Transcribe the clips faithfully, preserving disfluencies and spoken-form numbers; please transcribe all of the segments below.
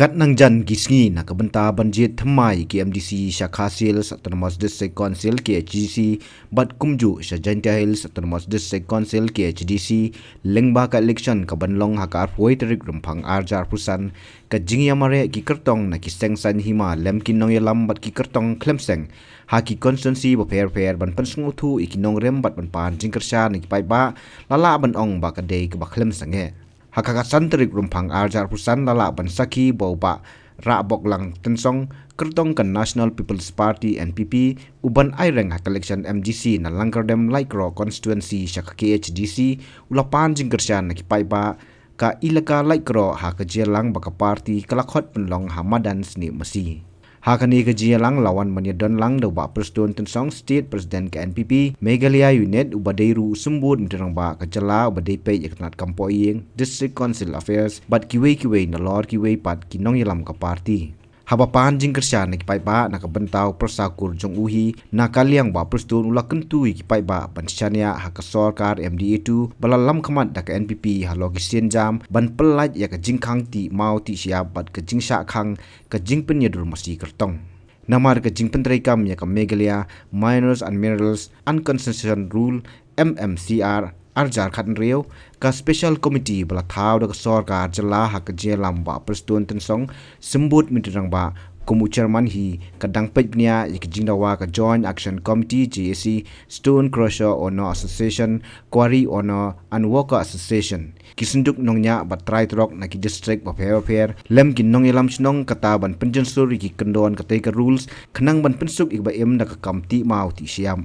Kat nang jan ki sngi na ka bynta ban jied thymmai ki M D C sha Khasi Hills Autonomous District Council, K H A D C, bad kumjuh sha Jaintia Hills Autonomous District Council, K H A D C, lyngba ka election ka ban long ha ka arphew tarik Rymphang arhajar arphew san, ka jingïamareh ki kyrtong na ki seng saiñ hima lem ki nongïalam bad ki kyrtong khlem seng ha ki konstituensi bapher bapher ban pynsngewthuh ïa ki nongrim bad ban pan jingkyrshan na ki paidbah, la lah ban ong ba ka dei kaba khlem sangeh. Ha ka khatsan tarik Rymphang arhajar arphew san la lah ban sakhi ba u Bah Rahboklang Tynsong, kyrtong ka National People's Party, N P P, u ban aireng ha ka election M D C na Langkyrdem Laitkroh Constituency sha ka K H A D C, u la pan jingkyrshan na ki paidbah ka Elaka Laitkroh ha ka jingïalang ba ka party ka la khot pynlong ha madan Snieh Masi. Ha kane ka jingïalang la wan ban ïadon lang da u Bah Prestone Tynsong, State President ka N P P Meghalaya Unit, uba dei ruh u Symbud Myntri Rangbah ka jylla, uba dei peit ïa ka tnad kam pohïing, District Council Affairs, bad kiwei kiwei nalor kiwei pat ki nongïalam ka party. Haba pan jingkyrshan na ki paidbah na ka bynta u pyrsa kur jong u hi, na ka liang Bah Prestone u la kyntu ïa ki paidbah ban shaniah ha ka sorkar M D A two ba la lam khmat da ka N P P halor ki sienjam ban pyllait ïa ka jingkhang tih maw tih shyiap bad ka jingshah khang ka jingpynïadur masi kyrtong. Namar ka jingpyntreikam ïa ka Meghalaya Miners and Minerals Unconcession Rule, M M C R, arhajar khathynriew, ka Special Committee ba la thaw da ka sorkar jylla ha ka jingïalam Bah Prestone Tynsong, Symbud Myntri Rangbah, kum u chairman hi, ka dang peit bniah ïa ka jingdawa ka Joint Action Committee, J A C, Stone Crusher Owner Association, Quarry Owner and Worker Association, ki synduk nongñiah bad trai trok na ki district bapher bapher, lem ki nongïalam shnong, kata ban pynjynsur ïa ki kyndon katei ka rules, khnang ban pynsuk ïa kiba im da ka kam tih maw tih shyiap.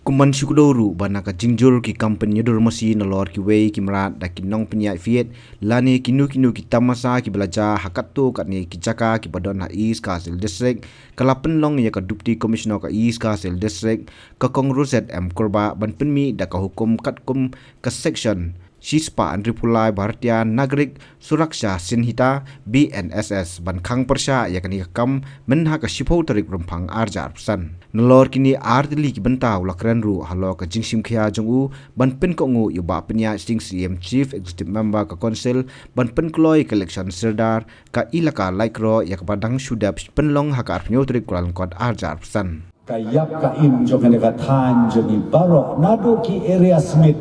Kum ban shu kdew ruh ba na ka jingjur ki kam pynïadur masi nalor kiwei ki mrad da ki nongpynïaid fiat lane kino kino ki tamasa kiba la jia ha katto katne ki jaka kiba don ha East Khasi Hills District, ka la pynlong ïa ka Deputy Commissioner ka East Khasi Hills District, ka Kong Rosette M Kurbah, ban pynmih da ka hukum katkum ka Section shispah hynriewphew lai Bharatiya Nagarik Suraksha Sanhita, B N S S, ban khang pyrshah ïa kane ka kam mynha ka shiphew tarik Rymphang arhajar arphew san. Nalor kine ar tylli ki bynta u la kren ruh halor ka jingshim khia jong u ban pynkohnguh ïa u Bah Pynïaid Sing Syiem, Chief Executive Member ka Council, ban pynkloi ka election sirdar ka Elaka Laitkroh, ïa kaba dang shu dep pynlong ha ka arphew tarik Kyllalyngkot arhajar arphew san. Ka ïap ka im jong kane ka thaiñ jong ngi baroh naduh ki area Smit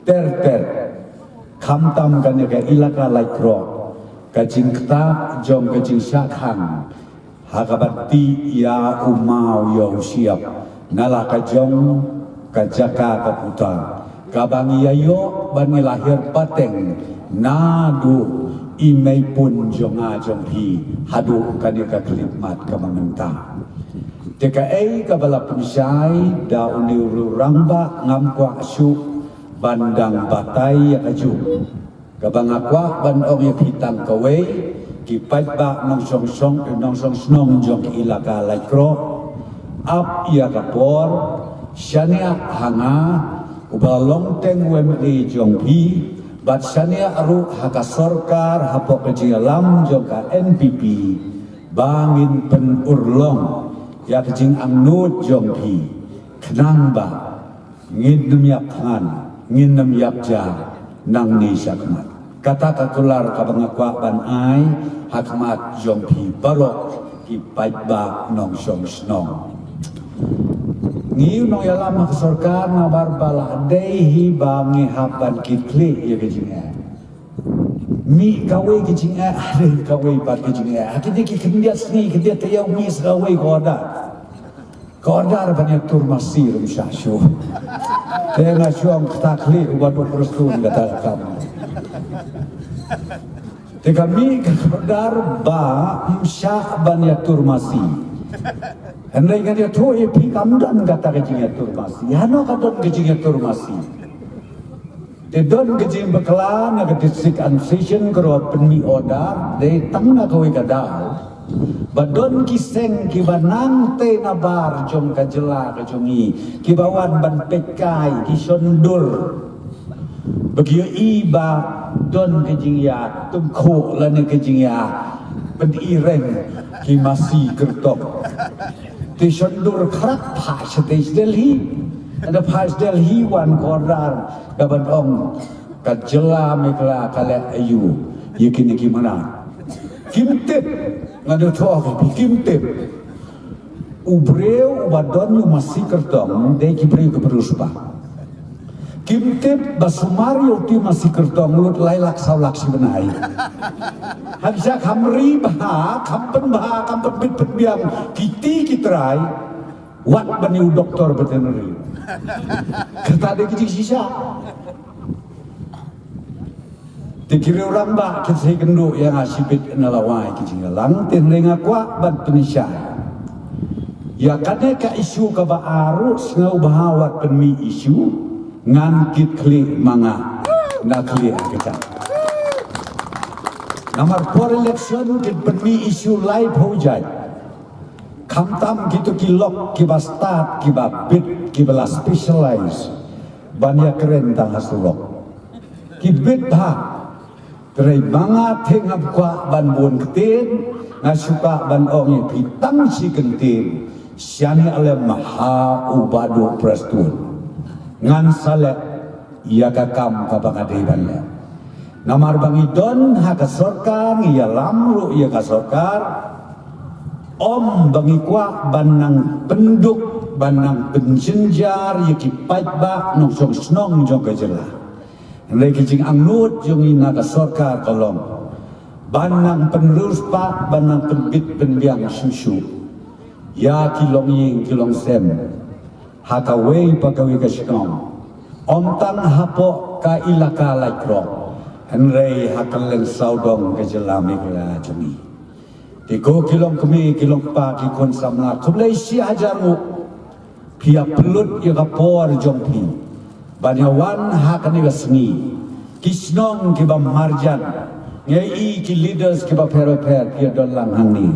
ter ter, khamtam kane ka Elaka Laitkroh, ka jingktah jong ka jingshah khang ha kaba tih ïa u maw ïa u shyiap na la ka jong ka jaka ka puta, kaba ngi ïa ïoh ban ngi la hiar pateng naduh i meipun jong nga jong phi haduh kane ka khyllipmat kaba mynta. Te kaei kaba la pynshai da une u rangbah ngam kwah shuh ban dang batai ïa kajuh. Kaba nga kwah ban ong ïa phi tang kawei, ki paidbah nongshong shnong, nongshong shnong jong ka Elaka Laitkroh, ap ïa ka por, shaniah ha nga, uba long teng u M L A jong phi, bad shaniah ruh ha ka sorkar hapoh ka jingïalam jong ka N P P, ba ngin pynurlong ïa ka jingangnud jong phi, khnang ba ngin ym ïap thngan, ngin ym ïap ja nangne shakhmat. Kata ka kular kaba nga kwah ban ai ha khmat jong phi baroh ki paidbah nongshong shnong. Ngi u nongïalam ha ka sorkar, nabar ba la dei hi ba ngi hap ban kit khlieh ïa ka jingeh. Mih kawei ka jingeh, ha dei kawei pat ka jingeh. Ha kine ki khyndiat sngi khyndiat taïew mih sa kawei ka order. Ka order ban ïatur masi ruh ym shah shuh. Te nga shu ong kata khlieh uba duk Prestone kata ka kam. Te ka mih ka order ba ym shah ban ïatur masi. Hynrei ngan ïathuh ïa phi kam don kata ka jingïatur masi. Hano ka don ka jingïatur masi? Te don ka jingbakla na ka District Administration ka ruh pynmih order, dei tang na kawei ka daw. Ba don ki seng kiba nang tei nabar jong ka jylla ka jong ngi, kiba wan ban peitkai, ki shon dur. Ba ki ïohi ba don ka jingïatyngkhuh lane ka jingïa pynireng ki masi kyrtong. Te shon dur khrap phah shatei sha Delhi. Haba phah sha Delhi wan ka order kaban ong ka jylla Meghalaya ka leh aïu ïa kine ki mrad. Kim tip, nga da thoh ki, kim tip. U briew uba don ïa u masi kyrtong dei ki briew ki briew spa. Kim tip ba sumar ïa u ti masi kyrtong lut lai lak saw lak shi bnai. Hynrei kham ri bha, kham pynbha, kham pynbit pynbiang ki ti ki trai. Wat ban ïa u doktor veterinary. Kata dei ki jingshisha. Te ki riew rangbah kin sa ïakynduh ïa nga shibit na la wai ki jingïalang, te hynrei nga kwah ban pynshai ïa kane ka issue kaba ar ruh. Sngewbha wat pynmih issue, ngan kit khlieh ma nga, na khlieh ha ka jaka. Namar por election kin pynmih issue lai phew jait. Khamtam kito ki lok kiba stad, kiba bit, kiba la specialize ban ïakren tang ha surok. Ki bit bha. Hynrei ma nga te ngam kwah ban bun ktien, nga shu kwah ban ong ïa phi tang shi kyntien. Shaniah lem ha u Bah Duh Prestone. Ngan sa leh ïa ka kam kaba nga dei ban leh. Namar ba ngi don ha ka sorkar, ngi ïalam ruh ïa ka sorkar. Ym ba ngi kwah ban nang pynduk, ban nang pynjynjar ïa ki paidbah nongshong shnong jong ka jylla. Hynrei ka jingangnud jong ngi na ka sorkar ka long ban nang pynriewspah, ban nang pynbit pynbiang shuh shuh ïa ki longïing ki longsem ha kawei pa kawei ka shnong. Ym tang hapoh ka ilaka Laitkroh, hynrei ha kylleng sawdong ka jylla Meghalaya jong ngi. Te ko ki longkmie, ki longkpa, ki khun samla, khublei shi hajar nguh. Phi ïa pynlut ïa ka por jong phi ban ïa wan ha kane ka sngi. Ki shnong kiba marjan, ngi ïohi ki leaders kiba pher bapher phi ïa don lang hangne.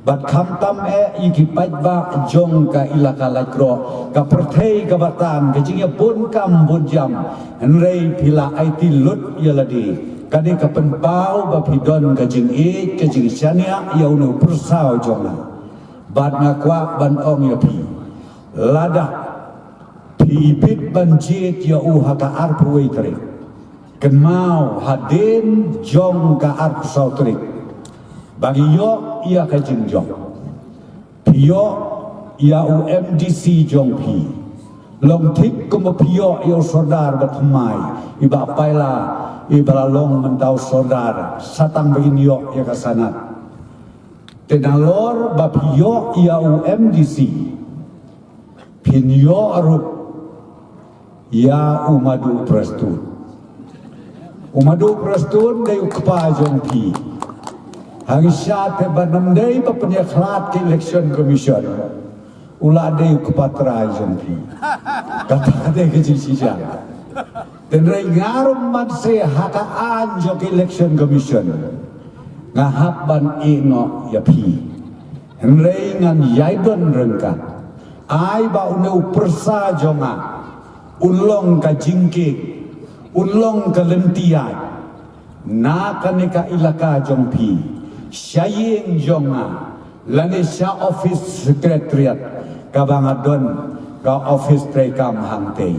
Bad khamtam eh ïa ki paidbah jong ka ilaka Laitkroh, ka pyrthei kaba tan, ka jingïabun kam bun jam. Hynrei phi la aiti lut ïa lade. Kane ka pynpaw ba phi don ka jingïeit, ka jingshaniah ïa une u pyrsa jong nga. Bad nga kwah ban ong ïa phi, lada phi bit ban jied ïa u ha ka arphew wei tarik, kynmaw hadien jong ka arphew saw tarik ba ngi ïoh ïa ka jingjop. Phi ïoh ïa u M D C jong phi. Long thik kumba phi ïoh ïa u sordar ba thymmai, i Bah Paila, iba la long mynta u sordar, sa tang ba in ïoh ïa ka sanad. Te nalor ba phi ïoh ïa u M D C, phin ïoh ruh ïa u Madu Prestone. U Madu Prestone dei u kpa jong phi. Hangta te ba nam dei ba pynïakhlad ka Election Commission, u la dei u kpa trai jong phi. Kata dei ka jingshisha. Hynrei nga ruh mynta ha ka aiñ jong ka Election Commission, nga hap ban ïehnoh ïa phi. Hynrei ngan ïai don ryngkat. Ai ba une u pyrsa jong nga un long ka jingkieng, un long ka lynti ïaid na kane ka ilaka jong phi, sha ïing jong nga, lane sha office secretariat kaba nga don, ka office treikam hangtei,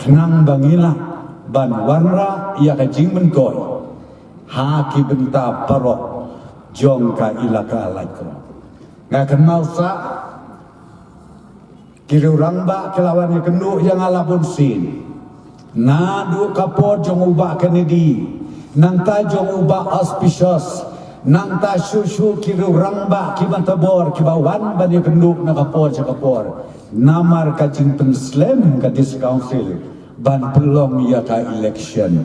khnang ba ngi lah ban wanrah ïa ka jingmyntoi ha ki bynta baroh jong ka ilaka Laitkroh. Nga kynmaw sa, ki riew rangbah ki la wan ïakynduh ïa nga la bun sien. Naduh ka por jong u Bah Kennedy, nangta jong u Bah Auspicious, nangta shuh shuh ki riew rangbah ki bynta bor kiba wan ban ïakynduh na ka por sha ka por. Namar ka jingpynslem ka District Council ban pynlong ïa ka election.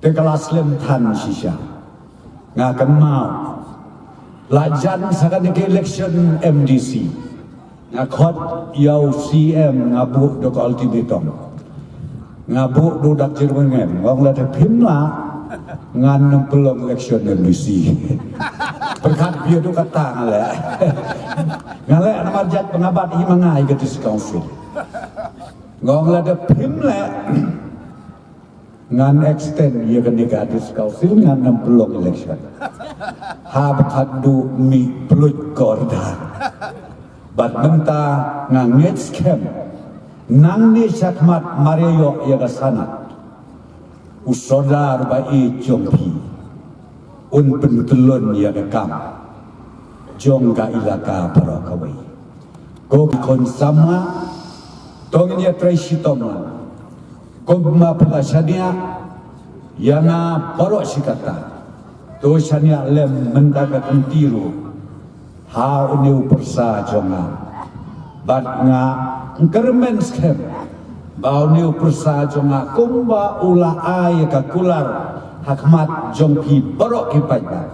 Te ka la slem than shisha. Nga kynmaw, la jan sa kane ka election M D C, nga khot ïa u C M, nga buh da ka ultimatum. Nga buh da u dak jyrngem, nga ong lada phim lah, ngan ym pynlong election M D C. Pyrkhat biang da kata nga leh. Nga leh namar jait ba nga bat hi ma nga ïa ka District Council. Nga ong lada phim leh, ngan extend ïa kane ka District Council, ngan ym pynlong election. Haba khadduh mih pluit ka order. Bad mynta nga ngeit skhem, nangne shakhmat mar ïa ïoh ïa ka sanad, u sordar ba ïeit jong phi, Un pyntyllun ïa ka kam jong ka ilaka baroh kawei. Ko ki khun samla, to ngin ïa trei shitom lang. Kumba phi la shaniah ïa nga baroh shi katta, to shaniah lem mynta ka kynti ruh ha une u pyrsa jong nga. Bad nga kyrmen skhem ba une u pyrsa jong nga, kumba u la ai ka kular ha khmat jong phi baroh ki paidbah,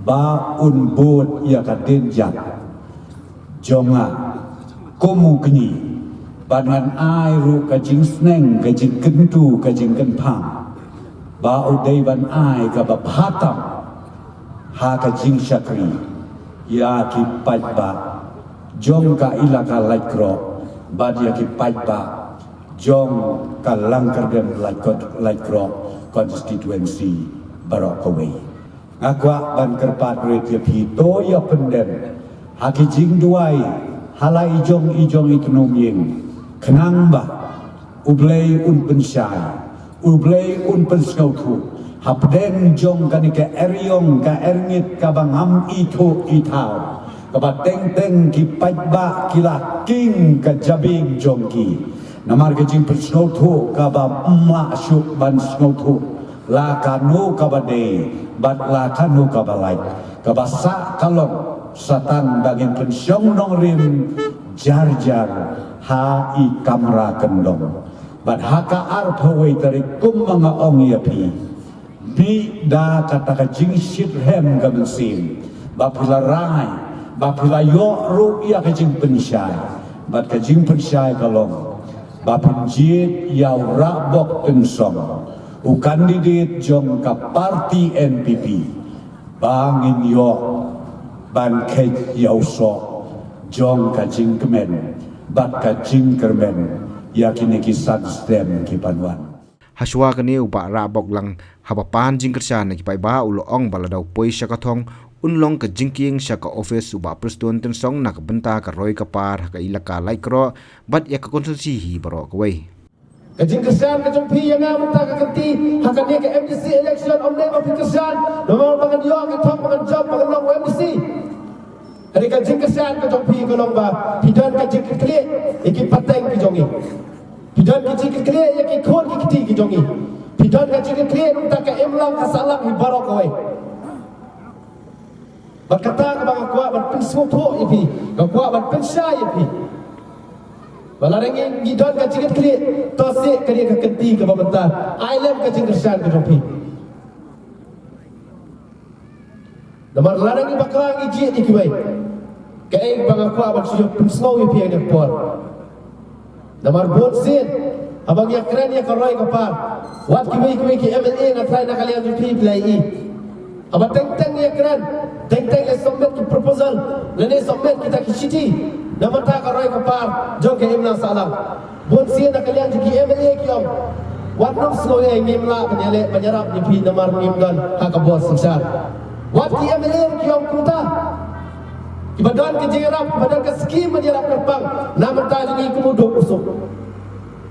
ba un bud ïa ka dienjat jong nga kum u kñi. Bad ngan ai ruh ka jingsneng, ka jingkyntu, ka jingkynpham, ba u dei ban ai kaba bha tam ha ka jingshakri ïa ki paidbah jong ka ilaka Laitkroh bad ïa ki paidbah jong ka Langkyrdem Laitkroh, Laitkroh constituency baroh kawei. Nga kwah ban kyrpad rit ïa phi, to ïa pyndem ha ki jingduwai ha la i jong i jong i tnum ïing, khnang ba U Blei un pynshai, U Blei un pynsngewthuh hapdeng jong kane ka eriong ka erngit kaba ngam ithuh ithaw, kaba teng teng ki paidbah ki la king ka jabieng jong ki. Namar ka jingpynsngewthuh kaba ym lah shuh ban sngewthuh la kano kaba dei bad la kano kaba lait, kaba sah ka long sa tang ba ngin pynshong nongrim jar jar ha i kamra kyndong. Bad ha ka arphew wei tarik, kumba nga ong ïa phi, mih da kata ka jingshitrhem ka mynsiem ba phi la rai, ba phi la ïoh ruh ïa ka jingpynshai. Bad ka jingpynshai ka long ba phin jied ïa u Rahbok Tynsong, u candidate jong ka party N P P, ba ngin ïoh ban kheit ïa u soh jong ka jingkmen bad ka jingkyrmen ïa kine ki san snem ki ban wan. Hashwa kane, u Bah Rahbok Lang, haba pan jingkyrshan na ki paidbah, u la ong ba lada u poi sha ka thong, un long ka jingkieng sha ka office u Bah Prestone Tynsong na ka bynta ka roi ka par ha ka ilaka Laitkroh bad ïa ka constituency hi baroh kawei. Ka jingkyrshan ka jong phi ïa nga mynta ka kynti ha kane ka M D C election, ym dei ba phi kyrshan namar ba ngan ïoh ka thong, ba ngan jop, ba ngan long M D C. Kane ka jingkyrshan ka jong phi ka long ba phi don ka jingkitkhlieh ïa ki pateng ki jong ngi. Phi don ka jingkitkhlieh ïa ki khun ki kti ki jong ngi. Phi don ka jingkitkhlieh na ka bynta ka imlang ka sahlang hi baroh kawei. Bad kata kaba nga kwah ban pynsngewthuh ïa phi, nga kwah ban pynshai ïa phi, ba lada ngi, ngi don ka jingkitkhlieh, to seh kane ka kynti kaba mynta, ai lem ka jingkyrshan ka jong phi. Namar lada ngi bakla ngi jied ïa kiwei, kaei ba nga kwah ban shu pynsngew ïa phi ha kane ka por. Namar bun sien haba ngi ïakren ïa ka roi ka par, wat kiwei kiwei ki M L A na trai na ka liang jong phi, phi la ïohi. Haba teng teng ngi ïakren, teng teng leit submit ki proposal, lane submit kita ki shithi na bynta ka roi ka par jong ka imlang sahlang. Bun sien na ka liang jong ki M L A ki ong, wat nym sngew ei, ngim lah ban ïaleh ban ïarap ïa phi namar ngim don ha ka bor synshar. Wat ki M L A ki ong kumta. Kiba don ka jingïarap, kiba don ka skim ban ïarap kyrpang na bynta jong ngi kum u duh u suk.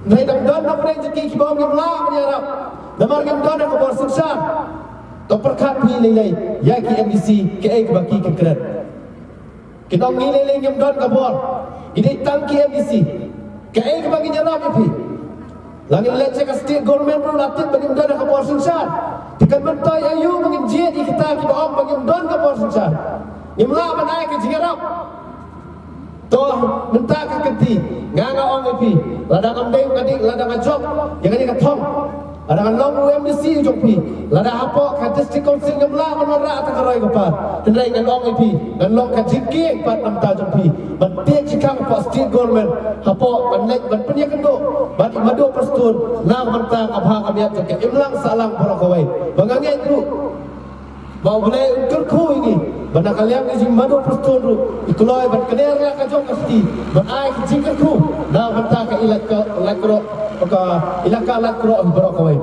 Hynrei dang don hapdeng jong ki kiba ong ngim lah ban ïarap namar ngim don ha ka bor synshar. To pyrkhat phi lei lei ïa ki M D C, kaei kaba ki kren. Kin ong ngi lei lei ngim don ka bor, ngi dei tang ki M D C. Kaei kaba ngin ïarap ïa phi? La ngin leit sha ka state government ruh la tip ba ngim don ha ka bor synshar. Te kan myntoi aïu ba ngin jied ïa kita kiba ong ba ngim don ka bor synshar? Ngim lah ban ai ka jingïarap. To mynta ka kynti nga, nga ong ïa phi, lada ngam dei ka ding, lada nga jop ïa kane ka thong, lada ngan long u M D C jong phi, lada hapoh ka District Council ngam lah ban wanrah ïa ka roi ka par, hynrei ngan ong ïa phi, ngan long ka jingkieng pat na bynta jong phi ban tied jingkhang hapoh state government, hapoh ban leit ban pynïakynduh bad i Madu Prestone na ka bynta ka bha ka miat jong ka imlang sahlang baroh kawei. Ba nga ngeit ruh ba U Blei un kyrkhu ïa ngi, ba na ka liang ka jong i Madu Prestone ruh i kloi ban kner ïa ka jong ka kti ban ai ka jingkyrkhu na ka bynta ka ilaka Laitkroh, ka ilaka Laitkroh baroh kawei.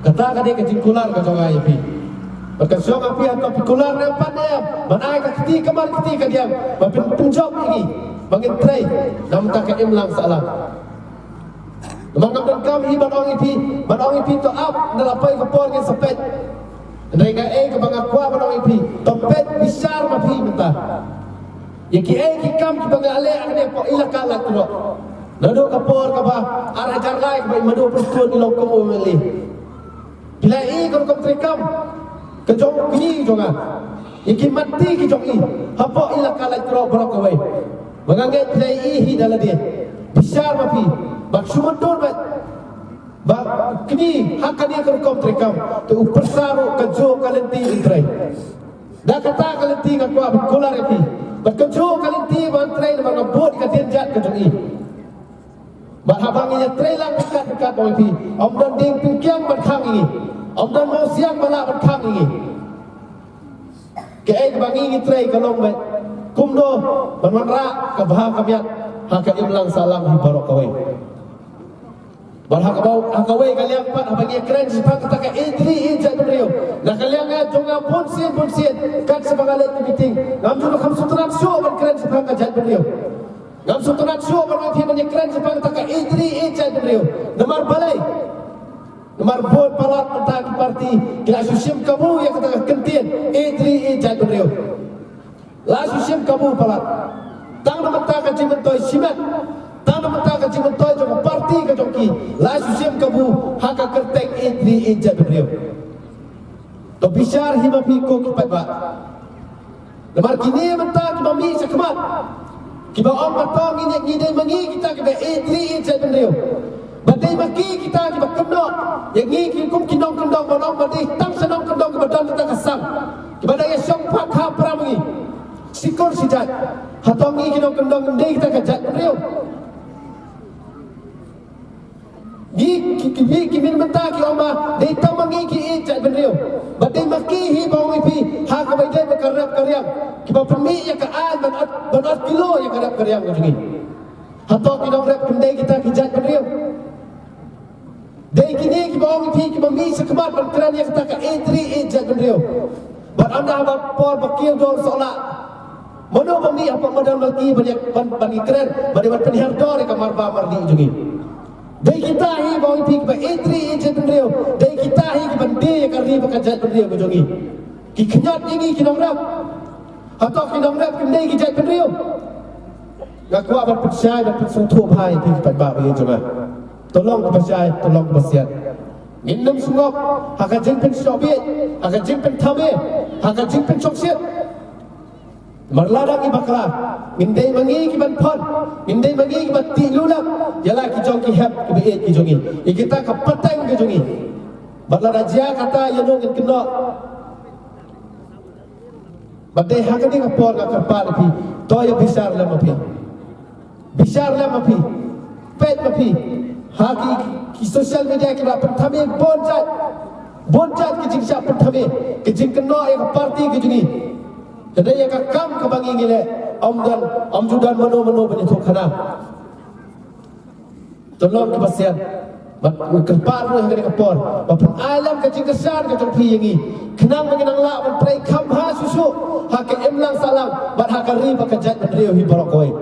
Kata ka dei ka jingkular ka jong nga ïa phi. Bad ka shong ha phi, hato phi kular ne pat ne em ban ai ka kti kamar kti kadiang ban pyn, pynjop ïa ngi ba ngin trei na ka bynta ka imlang sahlang. Namar ngam donkam hi ban ong ïa phi, ban ong ïa phi to ap, da la poi ka por ngin sa peit. Hynrei kaei kaba nga kwah ban ong ïa phi, to peit bishar ma phi mynta ïa kiei ki kam kiba nga la leh hangne hapoh Elaka Laitkroh. Naduh ka por kaba ar hajar lai kaba i Madu Prestone i long kum u M L A. Phi la ïohi ka rukom treikam ka jong u kñi jong nga, ïa ki matti ki jong i hapoh Elaka Laitkroh baroh kawei. Ba nga ngeit phi la ïohi hi da lade. Bishar ma phi, bad shu mynta ba ba kñi ha kane ka rukom treikam, te u pyrsa ruh ka juh ka lynti yn trei. Da kata ka lynti nga kwah ban kular ïa phi, bad ka juh ka lynti ban trei namar nga bud ka dienjat ka jong i. Bad haba ngi ïa trei lang ryngkat ryngkat bad phi, ym don dieng pynkiang ban khang ïa ngi, ym don mawsiang ba lah ban khang ïa ngi. Kaei kaba ngi ngi trei ka long beit kumno ban wanrah ka bha ka miat ha ka imlang sahlang hi baroh kawei. Bad ha kaba, ha kawei ka liang pat, haba ngi ïa kren shaphang kata ka E three E jaitbynriew, na ka liang nga jong nga bun sien bun sien, kat shaba nga leit ka meeting, ngam ju kham sngewtynnat shuh ban kren shaphang ka jaitbynriew. Ngam sngewtynnat shuh ban wan phi ban ïa kren shaphang kata ka E three E jaitbynriew. Namar balei? Namar bun palat mynta ki parti ki la shu shim kabu ïa kata ka kyntien E three E jaitbynriew. La shu shim kabu palat. Tang na mynta ka jingmyntoi shimet, tang na mynta ka jingmyntoi jong ka parti ka jong ki, la shu shim kabu ha ka kyrteng E three E jaitbynriew. To bishar hi ma phi ko ki paidbah. Namar kine mynta kiba mih shakhmat, kiba ong ba to ngi, ngi dei ma ngi kita kiba E three E jaitbynriew. Ba dei ma ki kita kiba kynnoh ïa ngi ki kum ki nongkyndong, ba ong ba dei tang sha nongkyndong kiba don kata ka sang, kiba dei ïa shong phak ha para ma ngi, shi kur shi jait. Hato ngi ki nongkyndong ngim dei kita ka jaitbynriew? Ngi ki, ki, ki, ki mynta ki ong ba dei tang ma ngi ki ïeit jaitbynriew. Ba dei ma ki hi ba ong ïa phi, ha kaba ïadei bad ka rep ka riang, kiba pynmih ïa ka aiñ ban ot, ban ot kilo ïa ka rep ka riang ka jong ngi. Hato ki nongrep kim dei kita ki jaitbynriew? Dei kine kiba ong ïa phi kiba mih shakhmat ban kren ïa kata ka E three E jaitbynriew. Bad ynda haba por ba kiew dor sohlah, mano ba mih hapoh madan Malki ban ïa, ban, ban ïakren, ban ïa, ban pynhiar dor ïa ka marbam mardih jong ngi? Dei kita hi ba ong ïa phi kiba E three E jaitbynriew. Dei kita hi kiban die ïa ka ri bad ka jaitbynriew ka jong ngi. Ki khñiot ïa ngi ki nongrep. Hato ki nongrep kim dei ki jaitbynriew? Nga kwah ban pynshai, ban pynsngewthuh bha ïa phi ki paidbah ba ïeit jong nga. To long kaba shai, to long kaba siat. Ngin ym sngop ha ka jingpynshoh bieit, ha ka jingpynthame, ha ka jingpynshongshit. Namar lada ngi bakla, ngin dei ma ngi kiban phon, ngin dei ma ngi kiban tih lulap ïa la ki jong ki hep kiba ïeit ki jong ngi, ïa kita ka pateng ka jong ngi. Bad lada jia kata, ïano ngin kynnoh? Bad dei ha kane ka por nga kyrpad ïa phi, to ïa bishar lem ma phi. Bishar lem ma phi. Peit ma phi. Ha ki, ki social media ki la pynthame bun jait, bun jait ki jingshah pynthame, ki jingkynnoh ïa ka parti ka jong ngi. Hynrei ïa ka kam kaba ngi ngi leh, ym don, ym ju don mano mano ban ïathuh khana. To long kaba siat. Bad nga kyrpad ruh ha kane ka por ba pyn-ai lem ka jingkyrshan ka jong phi ïa ngi, khnang ba ngin nang lah ban trei kham bha shuh shuh ha ka imlang sahlang bad ha ka ri bad ka jaitbynriew hi baroh kawei.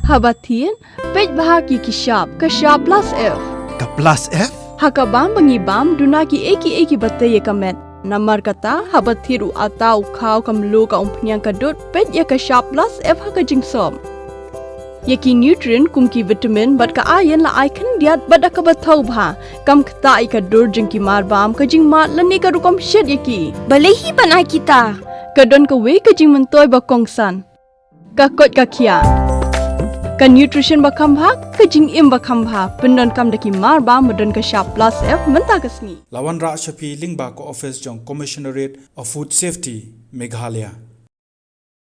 Haba thied, peit bha ki ki shap, ka shap plus F. Ka plus F? Ha ka bam ba ngi bam, duna kiei kiei kiba tei ïa ka met. Namar kata, haba thied u atta, u khaw, ka mluh, ka umphniang, ka dud, peit ïa ka shap plus F ha ka jingsop. Ïa ki nutrient kum ki vitamin bad ka iron la ai khyndiat bad da kaba thaw bha. Kam ktah ïa ka dur jong ki marbam, ka jingmad lane ka rukom shet ïa ki. Balei hi ban ai kita? Ka don kawei ka jingmyntoi ba kongsan. Ka koit ka khiah. Ka nutrition ba kham bha, ka jingim ba kham bha. Pyndonkam da ki marbam ba don ka shap plus F mynta ka sngi. La wanrah sha phi lyngba ka office jong Commissionerate of Food Safety, Meghalaya.